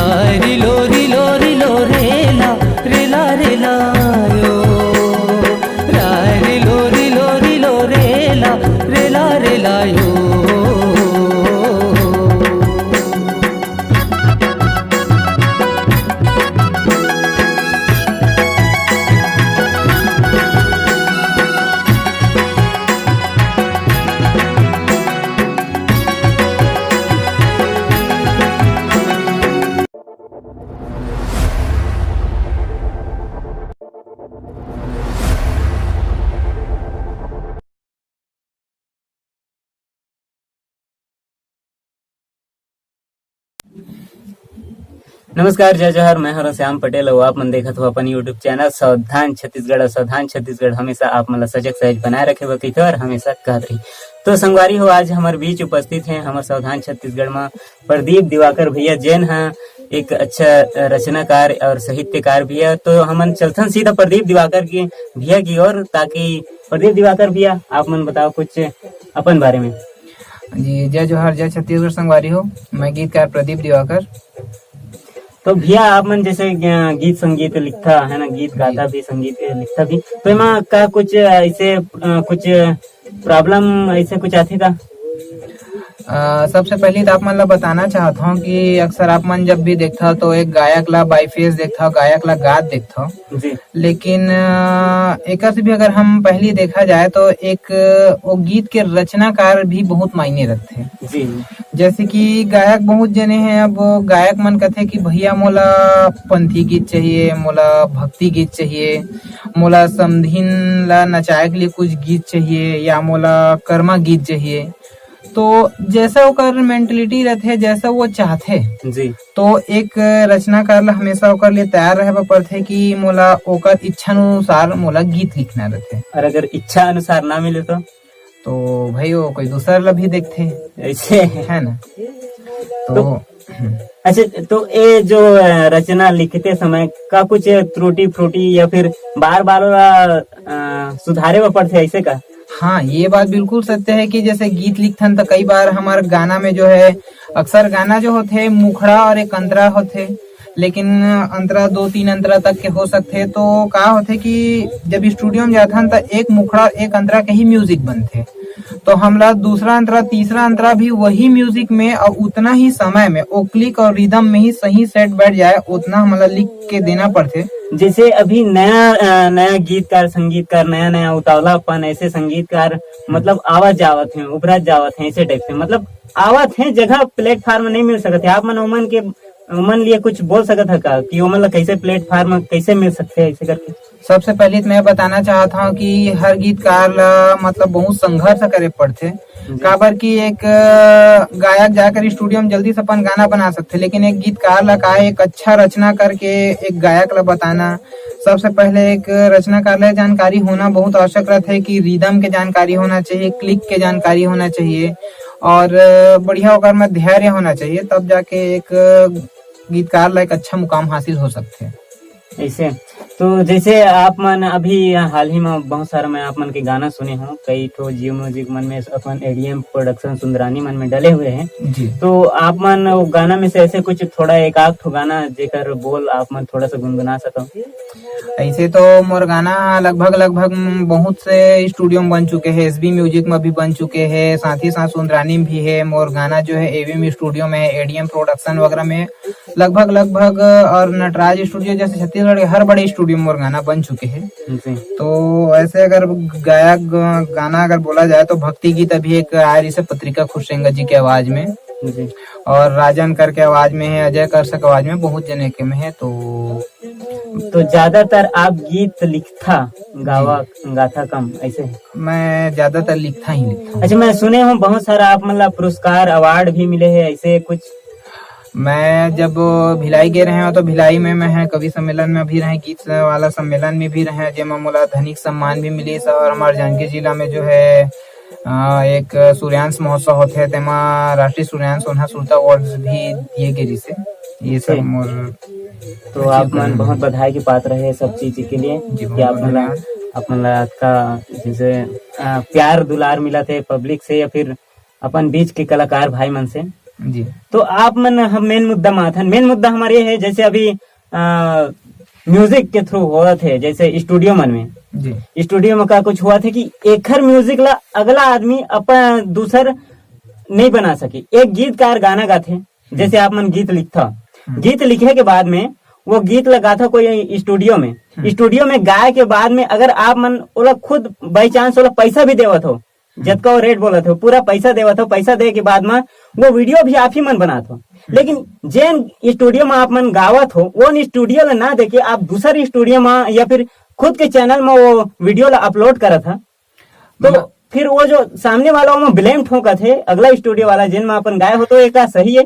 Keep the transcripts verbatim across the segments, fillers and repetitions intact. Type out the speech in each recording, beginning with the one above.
रिलो रिलो रिलो रेला, रेला रेला यो। रा रिलो रिलो रिलो रेला, रेला रेला यो। नमस्कार, जय जोहार, मैं हूं श्याम पटेल और आप मन देखत हो अपन YouTube चैनल सावधान छत्तीसगढ़। और सावधान छत्तीसगढ़ हमेशा आप मन ला सजग सहज बनाए रखे बर कहिथे और हमेशा कहत रही। तो संगवारी हो, आज हमर बीच उपस्थित हैं हमर सावधान छत्तीसगढ़ में प्रदीप दिवाकर भैया, जेन ह एक अच्छा रचनाकार और साहित्यकार भी है। तो हमन चलथन सीधा प्रदीप दिवाकर की भैया की ओर, ताकि प्रदीप दिवाकर भैया, आप मन बताओ कुछ अपन बारे में। जी, जय जोहार, जय छत्तीसगढ़ संगवारी हो। मैं गीतकार प्रदीप दिवाकर। तो भैया, आप मन जैसे, अ, गीत संगीत लिखता है ना, गीत जी। गाता भी, संगीत लिखता भी, तो एमा का कुछ ऐसे, अ, कुछ प्रॉब्लम ऐसे कुछ आथे का? अ, सबसे पहले तो आप मन ला बताना चाहत हूँ कि अक्सर आप मन जब भी देखता हो तो एक गायक ला बाई फेस देखता हो, गायक ला गात देखता हो। जी। लेकिन, अ, एकर से भी अगर हम पहली देखा जाए तो एक, अ, वो गीत के रचनाकार भी बहुत मायने रखथे। जी। जैसे कि गायक बहुत जने हैं, अब गायक मन कथे कि भैया मोला पंथी गीत चाहिए, मोला भक्ति गीत चाहिए, मोला समधिन ला नचाए के लिए कुछ गीत चाहिए या मोला कर्मा गीत चाहिए। तो जैसा ओकर मेंटालिटी रहथे, जैसा वो चाहथे, जी। तो एक रचनाकार ला हमेशा ओकर लिए तैयार रहे बर पड़थे कि मोला ओकर इच्छा अनुसार मोला गीत लिखना रहथे। और अगर इच्छा अनुसार ना मिले तो? तो भाई वो कोई दूसर ला भी देखथे। ऐसे? है ना? तो तो हम्म। अच्छा, तो ये जो, अ, रचना लिखते समय का कुछ त्रुटि फ्रुटि या फिर बार बार ओला, अ, सुधारे बर पड़थे ऐसे का? हाँ, ये बात बिल्कुल सत्य है कि जैसे गीत लिखथन तो कई बार हमारे गाना में जो है, अक्सर गाना जो होथे मुखड़ा और एक अंतरा होथे, लेकिन अंतरा दो तीन अंतरा तक के हो सकथे। तो का होथे कि जब स्टूडियो में जाथन त एक मुखड़ा एक अंतरा के ही म्यूजिक बनथे, तो हमला दूसरा अंतरा, तीसरा अंतरा भी वही म्यूजिक में और उतना ही समय में, वो क्लिक और रिदम में ही सही सेट बैठ जाए, उतना हमला लिख के देना पड़थे। जैसे अभी नया, अ, नया गीतकार, संगीतकार, नया नया उतावलापन, ऐसे संगीतकार मतलब आवत जावत हैं, उभरत जावत हैं, ऐसे टाइप से मतलब आवत हैं, जगह प्लेटफॉर्म नहीं मिल सकत है। आप मन ओमन के, ओमन लिए कुछ बोल सकत है का कि ओमन ला कैसे प्लेटफॉर्म कैसे मिल सकते हैं ऐसे करके? सबसे पहले तो मैं बताना चाहत हूँ कि हर गीतकार ला मतलब बहुत संघर्ष करे पड़थे। जी। काबर कि एक, अ, गायक जाकर स्टूडियो में जल्दी से अपन गाना बना सकथे, लेकिन एक गीतकार ला का एक अच्छा रचना करके एक गायक ला बताना, सबसे पहले एक रचनाकार ला जानकारी होना बहुत आवश्यक रहथे कि रिदम के जानकारी होना चाहिए, क्लिक के जानकारी होना चाहिए और, अ, बढ़िया ओकर में धैर्य होना चाहिए, तब जाके एक, अ, गीतकार ला एक अच्छा मुकाम हासिल हो सकथे। ऐसे तो जैसे आप मन अभी हाल ही में बहुत सारा मैं आप मन के गाना सुने हूँ, कई ठो जियो म्यूजिक मन में अपन एडीएम प्रोडक्शन सुंदरानी मन में डले हुए हैं। जी। तो आप मन वो गाना में से ऐसे कुछ थोड़ा एक आध ठो गाना जेकर बोल आप मन थोड़ा सा गुनगुना सको। ऐसे तो मोर गाना लगभग, लगभग बहुत से स्टूडियो में बन चुके हैं, एसबी म्यूजिक में भी बन चुके हैं, साथ ही साथ सुंदरानी में भी है। मोर गाना जो है एवीएम स्टूडियो में, एडीएम प्रोडक्शन वगैरह में लगभग, लगभग और नटराज स्टूडियो जैसे छत्तीसगढ़ के हर बड़े स्टूडियो में मोर गाना बन चुके हैं। जी। तो ऐसे अगर गायक ग-, गाना अगर बोला जाए तो भक्ति गीत अभी एक आय रिहिसे पत्रिका खुर्सेंगा जी के आवाज में। जी। और राजन कर के आवाज में है, अजय करसा के आवाज में, बहुत जने के में है। तो तो ज्यादातर आप गीत लिखथा, गावा, जी। गाथा कम ऐसे है? मैं ज्यादातर लिखथा ही लिखथा हूँ। अच्छा, मैं सुने हूँ बहुत सारा आप मन ला पुरस्कार, अवार्ड भी मिले हैं, ऐसे कुछ? मैं जब भिलाई गे रहे हूँ तो भिलाई में मैं है कवि सम्मेलन में भी रहे, गीत वाला सम्मेलन में भी रहे, जेमा मोला धनिक सम्मान भी मिलिस और हमारे जांजगीर जिला में जो है, अ, एक सूर्यांश महोत्सव होथे, तेमा राष्ट्रीय सूर्यांश ओन्हा सुरता अवार्ड भी दिए गे रिहिसे। ये सब जी। मोर तो आप मन बहुत बधाई के पात्र है सब चीज के लिए जी, कि बहुत आप मन ला, धन्यवाद। आप मन ला अतका जैसे, अ, प्यार दुलार मिलत है पब्लिक से या फिर अपन बीच के कलाकार भाई मन से। जी। तो आप मन, हम मेन मुद्दा में आथन। मेन मुद्दा हमारे ये है, जैसे अभी, अ, म्यूजिक के थ्रू होवत हे, जैसे स्टूडियो मन में, जी। स्टूडियो में का कुछ होवत हे कि एखर म्यूजिक ला अगला आदमी अपन दूसर नहीं बना सके। एक गीतकार गाना गाथे, जैसे आप मन गीत लिखथा, हम्म। गीत लिखे के बाद में वो गीत ला गाथा कोई स्टूडियो में, हम्म। स्टूडियो में गाए के बाद में अगर आप मन ओला खुद बाई चांस ओला पैसा भी देवत हो, जतका वो रेट बोलत हो, पूरा पैसा देवत हो, पैसा दे के बाद में वो वीडियो भी आप ही मन बनात हो। लेकिन जेन स्टूडियो में आप मन गावत हो, वो स्टूडियो ला ना देके आप दूसर स्टूडियो में या फिर खुद के चैनल में वो वीडियो ला अपलोड करत हा, तो म- फिर वो जो सामने वाला ओमा ब्लेम ठोंकत हे, अगला स्टूडियो वाला, जेन में अपन गाए हो, तो ये का सही है?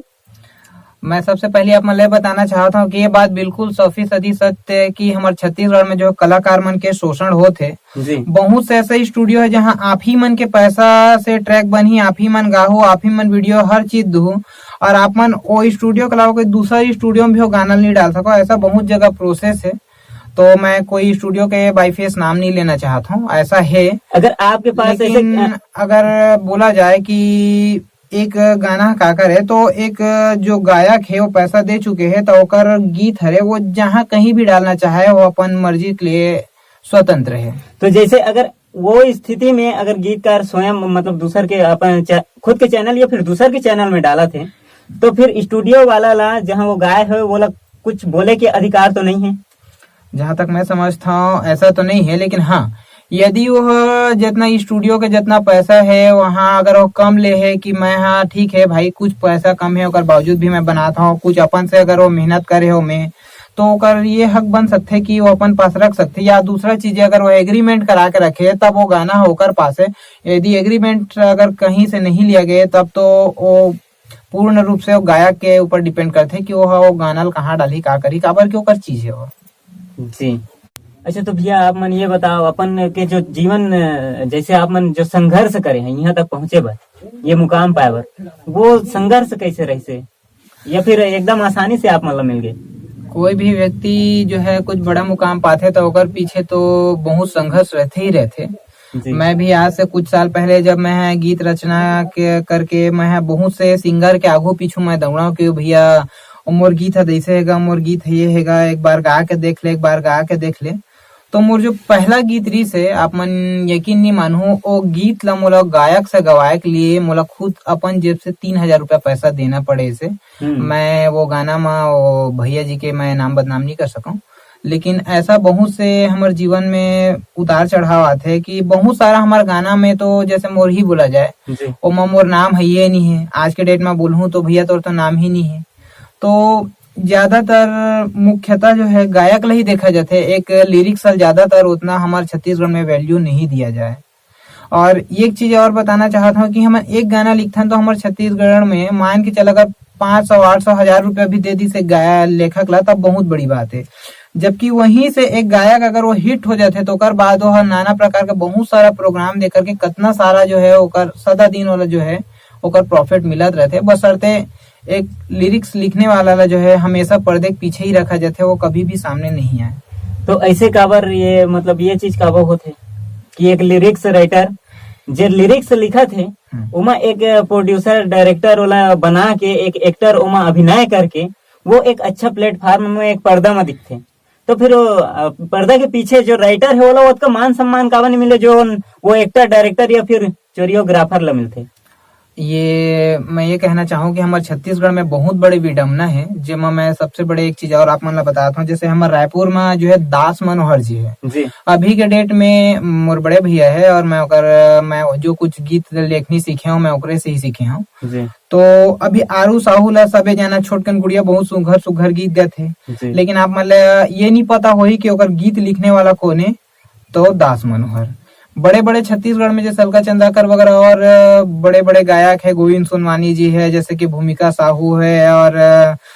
मैं सबसे पहले आप मन ले बताना चाहत हूँ कि ये बात बिल्कुल सौ फीसदी सत्य है कि हमर छत्तीसगढ़ में जो कलाकार मन के शोषण होत हे। जी। बहुत से ऐसा स्टूडियो है जहाँ आप ही मन के पैसा से ट्रैक बनही, आप ही मन गाहू, आप ही मन वीडियो हर चीज दू, और आप मन वो स्टूडियो के अलावा कोई दूसरा स्टूडियो में भी वो गाना नहीं डाल सको। ऐसा बहुत जगह प्रोसेस है, तो मैं कोई स्टूडियो के बाई फेस नाम नहीं लेना चाहत हूँ, ऐसा है। अगर आपके पास ऐसे लेकिन अगर बोला जाए कि एक गाना का करे, तो एक जो गायक है वो पैसा दे चुके हैं, तो ओकर गीत हरे, वो जहाँ कहीं भी डालना चाहे, वो अपन मर्जी के लिए स्वतंत्र है। तो जैसे अगर वो स्थिति में अगर गीतकार स्वयं, मतलब दूसर के अपन चा-, खुद के चैनल या फिर दूसर के चैनल में डालत हे, तो फिर स्टूडियो वाला ला, जहाँ वो गाए है, वो ला कुछ बोले के अधिकार तो नहीं है? जहाँ तक मैं समझता हूँ, ऐसा तो नहीं है, लेकिन हाँ, यदि वो जितना स्टूडियो के जितना पैसा है, वहाँ अगर वो कम ले है कि मैं, हाँ, ठीक है भाई, कुछ पैसा कम है, ओकर बावजूद भी मैं बनाता हूँ, कुछ अपन से अगर वो मेहनत करे हो मैं, तो ओकर ये हक बन सकथे कि वो अपन पास रख सकथे, या दूसरा चीज अगर वो एग्रीमेंट करा के रखे, तब वो गाना ह ओकर पास है। यदि एग्रीमेंट अगर कहीं से नहीं लिया गया, तब तो वो पूर्ण रूप से वो गायक के ऊपर डिपेंड करथे कि वो ह वो गाना ल कहाँ डालही, का करही, काबर कि ओकर चीज है वो। जी। अच्छा, तो भैया, आप मन ये बताओ, अपन के जो जीवन, अ, जैसे आप मन जो संघर्ष करे हैं यहाँ तक पहुँचे बर, ये मुकाम पाए बर, वो संघर्ष कैसे रहिसे, या फिर एकदम आसानी से आप मन ला मिल गए? कोई भी व्यक्ति जो है कुछ बड़ा मुकाम पाथे, तो ओकर पीछे तो बहुत संघर्ष रहते ही रहते। जी। मैं भी आज से कुछ साल पहले, जब मैं ह गीत रचना के करके मैं ह बहुत से सिंगर के आगू पीछू मैं दौड़ाव कि भैया, ओ मोर गीत ह जैसे हेगा, मोर गीत ह ये हेगा, एक बार गा के देख ले, एक बार गा के देख ले। तो मोर जो पहला गीत रहिस हे, आप मन यकीन नहीं मानहू, ओ गीत ला मोला गायक से गवाए के लिए मोला खुद अपन जेब से तीन हजार रुपया पैसा देना पड़े से। हम्म। मैं वो गाना म वो भैया जी के मैं नाम बदनाम नहीं कर सकूं, लेकिन ऐसा बहुत से हमर जीवन में उतार चढ़ाव आथे कि बहुत सारा हमर गाना में तो जैसे मोर ही बोला जाए, जी। ओमा मोर नाम है ये नहीं है। आज के डेट में बोलहूं तो भैया तोर तो नाम ही नहीं है। तो ज्यादातर मुख्यतः जो है गायक ला ही देखा जाथे, एक लिरिक्स ला ज्यादातर उतना हमर छत्तीसगढ़ में वैल्यू नहीं दिया जाए। और एक चीज और बताना चाहत हूँ कि हम एक गाना लिखथन तो हमर छत्तीसगढ़ में मान के चल अगर पाँच सौ, आठ सौ, हजार रुपया भी दे दिस एक गाया लेखक ला, तब बहुत बड़ी बात है। जबकि वहीं से एक गायक अगर वो हिट हो जाथे तो ओकर बाद वो ह नाना प्रकार के बहुत सारा प्रोग्राम दे करके कितना सारा जो है ओकर सदा दिन वाला जो है ओकर प्रॉफिट मिलत रहथे, बशर्ते एक लिरिक्स लिखने वाला ला जो है हमेशा पर्दे के पीछे ही रखा जाथे, वो कभी भी सामने नहीं आए। तो ऐसे काबर ये, मतलब ये चीज काबर होथे कि एक लिरिक्स राइटर जे लिरिक्स लिखत हे, हम्म। ओमा एक प्रोड्यूसर डायरेक्टर वाला बना के एक एक्टर ओमा अभिनय करके वो एक अच्छा प्लेटफॉर्म में एक पर्दा में दिखथे। तो फिर वो, अ, पर्दा के पीछे जो राइटर है, ओला ओतका मान सम्मान काबर नहीं मिले, जो वो एक्टर, डायरेक्टर या फिर कोरियोग्राफर ला मिलथे? ये मैं ये कहना चाहूँ कि हमर छत्तीसगढ़ में बहुत बड़े विडम्बना है, जेमा मैं सबसे बड़े एक चीज और आप मन ला बतात हूँ। जैसे हमर रायपुर में जो है दास मनोहर जी है, जी। अभी के डेट में मोर बड़े भैया है और मैं ओकर, मैं जो कुछ गीत लेखनी सीखे हूँ, मैं ओकरे से ही सीखे हूँ। जी। तो अभी आरू साहू ला सबे जाना, छोटकन गुड़िया बहुत सुघर सुघर गीत गाथे। जी। लेकिन आप मन ला ये नहीं पता होही कि ओकर गीत लिखने वाला कोन हे, तो दास मनोहर। बड़े-बड़े छत्तीसगढ़ में जैसे अलका चंदाकर वगैरह और बड़े-बड़े गायक है, गोविंद सोनवानी जी है, जैसे कि भूमिका साहू है और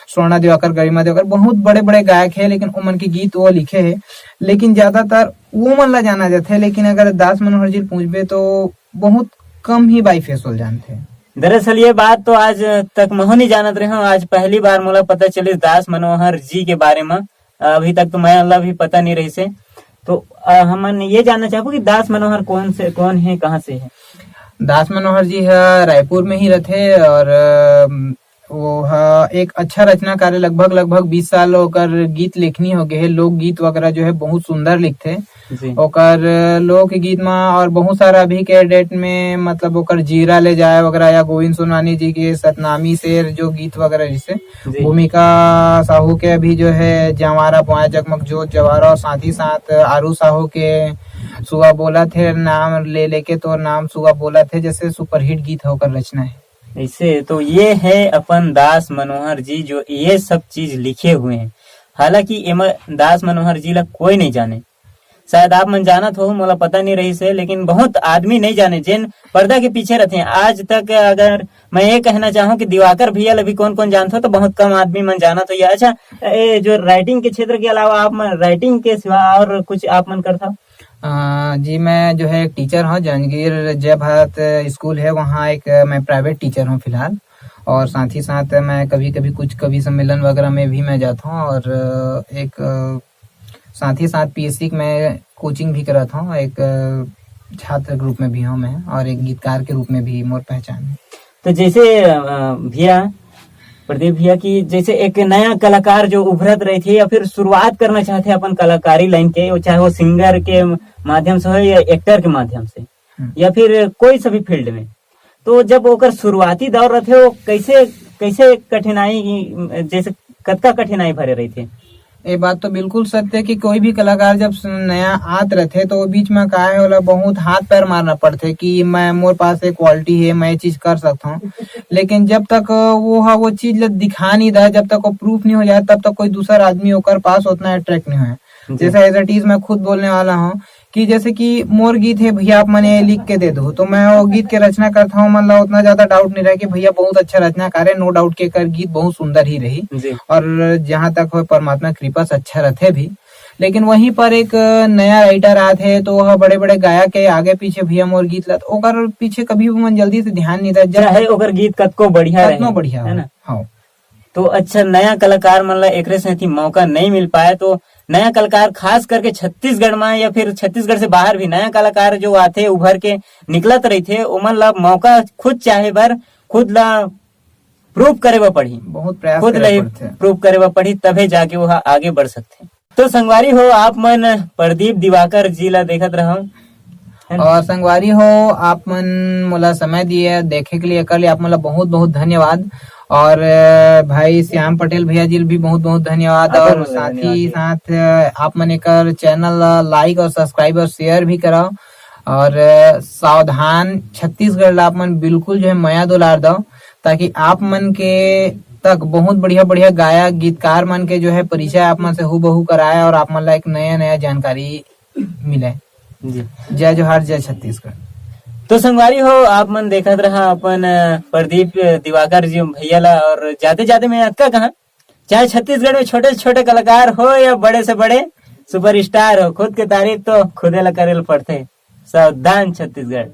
स्वर्णा दिवाकर, गरिमा दिवाकर, बहुत बड़े-बड़े गायक है, लेकिन ओमन के गीत वो लिखे है। लेकिन ज्यादातर वो मन ला जाना जाथे, लेकिन अगर दास मनोहर जी ल पूछबे तो बहुत कम ही बाई फेस होल जानथे। दरअसल ये बात तो आज तक महू नहीं जानत रहे हूँ, आज पहली बार मोला पता चलिस दास मनोहर जी के बारे में। अभी तक तो मैं ला भी पता नहीं रहिसे। तो, अ, हमन ये जानना चाहबो कि दास मनोहर कौन से, कौन है, कहाँ से है? दास मनोहर जी ह रायपुर में ही रथे और, अ, वो ह एक अच्छा रचनाकार हे, लगभग, लगभग बीस साल ओकर गीत लेखनी हो गए हे। लोकगीत वगैरह जो है बहुत सुंदर लिखथे। जी। ओकर लोकगीत म और बहुत सारा अभी के डेट में, मतलब, ओकर जीरा ले जाए वगैरह या गोविंद सोनानी जी के सतनामी शेर जो गीत वगैरह, जैसे जी। भूमिका साहू के अभी जो है जंवारा बोया जगमग जोत जवारा, और साथ ही साथ आरू साहू के सुआ बोलत हे नाम ले लेके तोर नाम सुआ बोलत हे, जैसे सुपरहिट गीत ह ओकर रचना हे। ऐसे तो ये है अपन दास मनोहर जी जो ये सब चीज लिखे हुए हैं। हालांकि एमा दास मनोहर जी ला कोई नहीं जाने, शायद आप मन जानत हो, मोला पता नहीं रहिस हे, लेकिन बहुत आदमी नहीं जाने जेन पर्दा के पीछे रहते हैं। आज तक अगर मैं ये कहना चाहूँ कि दिवाकर भैया ला भी कौन कौन जानत हो, तो बहुत कम आदमी मन जानत हो। अच्छा, ये जो राइटिंग के क्षेत्र के अलावा आप मन, राइटिंग के सिवा और कुछ आप मन करत हो? अ, जी, मैं जो है एक टीचर हूँ, जांजगीर जय भारत स्कूल है, वहाँ एक, अ, मैं प्राइवेट टीचर हूँ फिलहाल। और साथ ही साथ मैं कभी-कभी कुछ कवि सम्मेलन वगैरह में भी मैं जाता हूँ और, अ, एक, अ, साथ ही साथ पीएससी की मैं कोचिंग भी कराता हूँ, एक, अ, छात्र के रूप में भी हूँ मैं और एक गीतकार के रूप में भी मोर पहचान है। तो जैसे, अ, भैया, प्रदीप भैया, कि जैसे एक नया कलाकार जो उभरत रहिथे या फिर शुरुआत करना चाहथे अपन कलाकारी लाइन के, वो चाहे वो सिंगर के माध्यम से हो या एक्टर के माध्यम से, हम्म। या फिर कोई सा भी फील्ड में, तो जब ओकर शुरुआती दौर रहिथे, वो कैसे, कैसे कठिनाई, जैसे कतका कठिनाई भरे रहिथे? ये बात तो बिल्कुल सत्य है कि कोई भी कलाकार जब स-, नया आत रहिथे, तो वो बीच में का है, ओला बहुत हाथ पैर मारना पड़थे कि मैं, मोर पास एक क्वालिटी है, मैं ये चीज कर सकता हूँ। लेकिन जब तक वो ह, वो चीज ल दिखा नहीं दे, जब तक वो प्रूफ नहीं हो जाए, तब तक कोई दूसर आदमी ओकर पास उतना अट्रैक्ट नहीं होए। जी। जैसे एज इट इज मैं खुद बोलने वाला हूँ कि जैसे कि मोर गीत है भैया, आप मन ये लिख के दे दो, तो मैं वो गीत के रचना करता हूँ, मन ला उतना ज्यादा डाउट नहीं रहे कि भैया बहुत अच्छा रचनाकार है, नो डाउट के एकर गीत बहुत सुंदर ही रही। जी। और जहाँ तक हो परमात्मा कृपा से अच्छा रहते भी, लेकिन वहीं पर एक नया राइटर आत है, तो वह बड़े-बड़े गायक के आगे पीछे भैया मोर गीत ला, तो ओकर पीछे कभी भी मन जल्दी से ध्यान नहीं देत। जब चाहे ओकर गीत कतको बढ़िया कतनो रहे, बढ़िया है हो। ना? हाँ। तो अच्छा, नया कलाकार मन ला एकरे सेती मौका नहीं मिल पाए, तो नया कलाकार खास करके छत्तीसगढ़ में या फिर छत्तीसगढ़ से बाहर भी नया कलाकार जो आथे, उभर के निकलत रहिथे, ओमन ला मौका खुद चाहे बर, खुद ला प्रूव करे बर पड़ही, बहुत प्रयास खुद करे ले पड़थे। प्रूव करे बर पड़ही, तभे जाके वो ह आगे बढ़ सकथे। तो संगवारी हो, आप मन प्रदीप दिवाकर जी ला देखत रहव, है ना? और संगवारी हो, आप मन मोला समय दिए देखे के लिए, एकर लिए आप मन ला बहुत बहुत धन्यवाद। और, अ, भाई श्याम पटेल भैया जी भी बहुत बहुत धन्यवाद। आप और मन ला साथ ही धन्यवाद। साथ, अ, आप मन एकर चैनल ला लाइक और सब्सक्राइब और शेयर भी कराओ। और, अ, सावधान छत्तीसगढ़ ला आप मन बिल्कुल जो है मया दुलार दो, ताकि आप मन के तक बहुत बढ़िया बढ़िया गायक गीतकार मन के जो है परिचय आप मन से हूबहू कराए और आप मन ला एक नया नया जानकारी मिले। जी। जय जोहार, जय छत्तीसगढ़। तो संगवारी हो, आप मन देखत रहा अपन, अ, प्रदीप दिवाकर जी भैया ला, और जाते जाते मैं अतका कहा, चाहे छत्तीसगढ़ में छोटे से छोटे कलाकार हो या बड़े से बड़े सुपरस्टार हो, खुद के तारीफ तो खुदे ला करे ल पड़थे। सावधान छत्तीसगढ़।